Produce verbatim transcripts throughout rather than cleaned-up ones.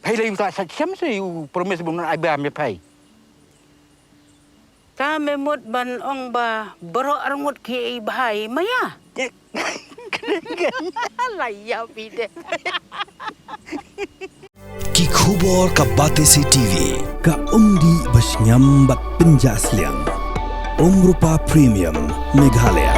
Phai lei u ta sa chem se u promise bun ai ba me phai. Ta me mut ban ong ba baroh arngut ki ei bhai maya. La ya pide. Ki khubor ka Batesi T V, ka umdih ba shngiam bad pynjah sliang. Umrupa Premium Meghalaya.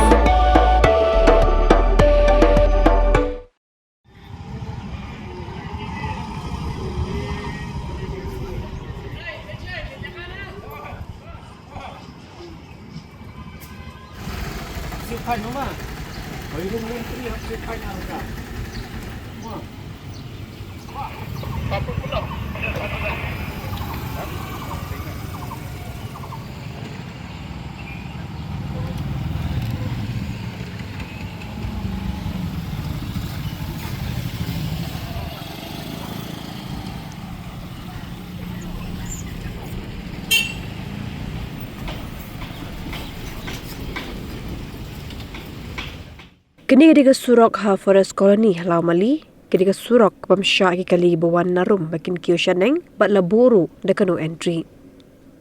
Kane ka dei ka surok ha Forest Colony ha Lawmali, ka dei ka surok ka bym shah ki kali ba wan na rum ba kin kiew shaneng bad la buh ruh da ka no entry.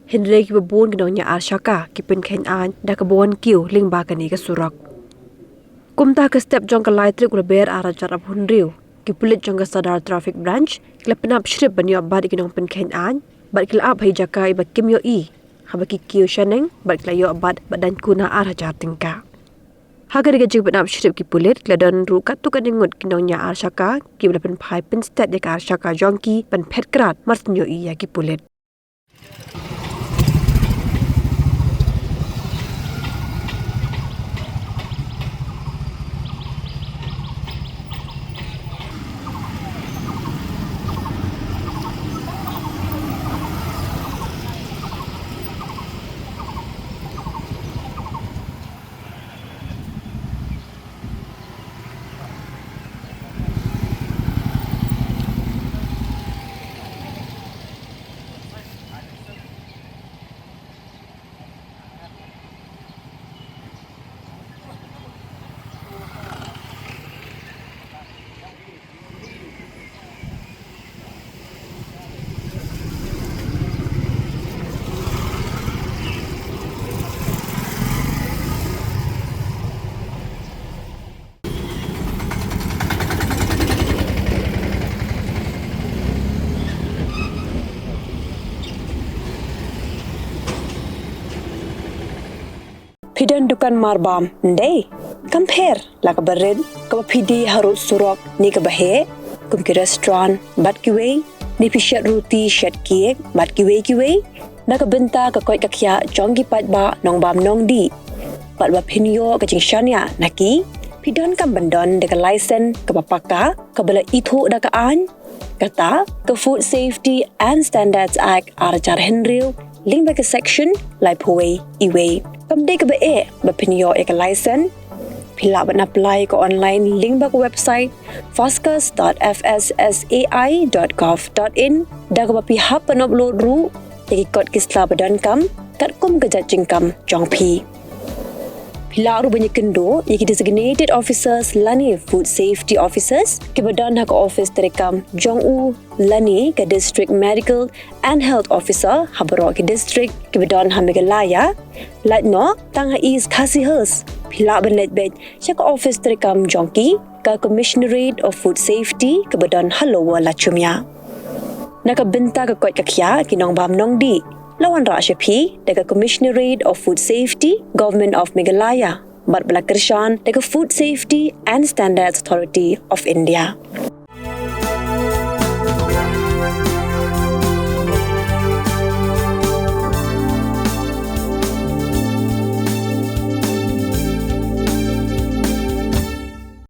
Hynrei kiba bun ki nongñiah ar shaka ki pynkheiñ aiñ da kaba wan kiew lyngba kane ka surok. Kumta ka step jong ka lai tarik u Lber ar hajar arphew hynriew, ki pulit jong ka Sadar Traffic Branch ki la pynap shrip ban ïoh bat ïa ki nongpynkheiñ aiñ bad ki la ap ha i jaka iba kim ïohi, haba ki kiew shaneng bad ki la ïoh bat ba dang kuna ar hajar tyngka. Ha kane ka jingpynap shrip ki pulit ki la don ruh katto katne ngut ki nongñiah ar shaka kiba la pynphai pynsted ïa ka ar shaka jong ki ban phet krad mar shu ïohi ïa ki pulit. Phi don dukan marbam, ym dei? Kam pher la kaba rit, kaba phi die harud surok ne kaba heh, kum ki restaurant bad kiwei, ne phi shet ruti, shet cake bad kiwei kiwei, na ka bynta ka koit ka khiah jong ki paidbah nongbam nongdih. Bad ba phin ïoh ka jingshaniah na ki, phi donkam ban don da ka license kaba paka, kaba la ithuh da ka aiñ, kata ka Food Safety and Standards Act ar hajar hynriew, lyngba ka section laiphew wei, iwei. Kam dei kaba eh ba phin ïoh ïa ka license. Phi lah ban apply ka online lyngba ka website foscus dot F S S A I dot gov dot in, da kaba phi hap ban upload ruh ïa ki kot ki sla ba donkam katkum ka jait jingkam jong phi. Phi lah ruh ban ïakynduh ïa ki designated officers lane food safety officers kiba don ha ka office treikam jong u lane ka district medical and health officer ha baroh ki district kiba don ha Meghalaya. Lait noh tang ha East Khasi Hills, phi lah ban leit beit sha ka office treikam jong ki, ka Commissionerate of Food Safety kaba don ha Lower Lachumia. Na ka bynta ka koit ka khiah ki nongbam nongdih, la wanrah sha phi da ka Commissionerate of Food Safety, Government of Meghalaya, bad ba la kyrshan da ka Food Safety and Standards Authority of India.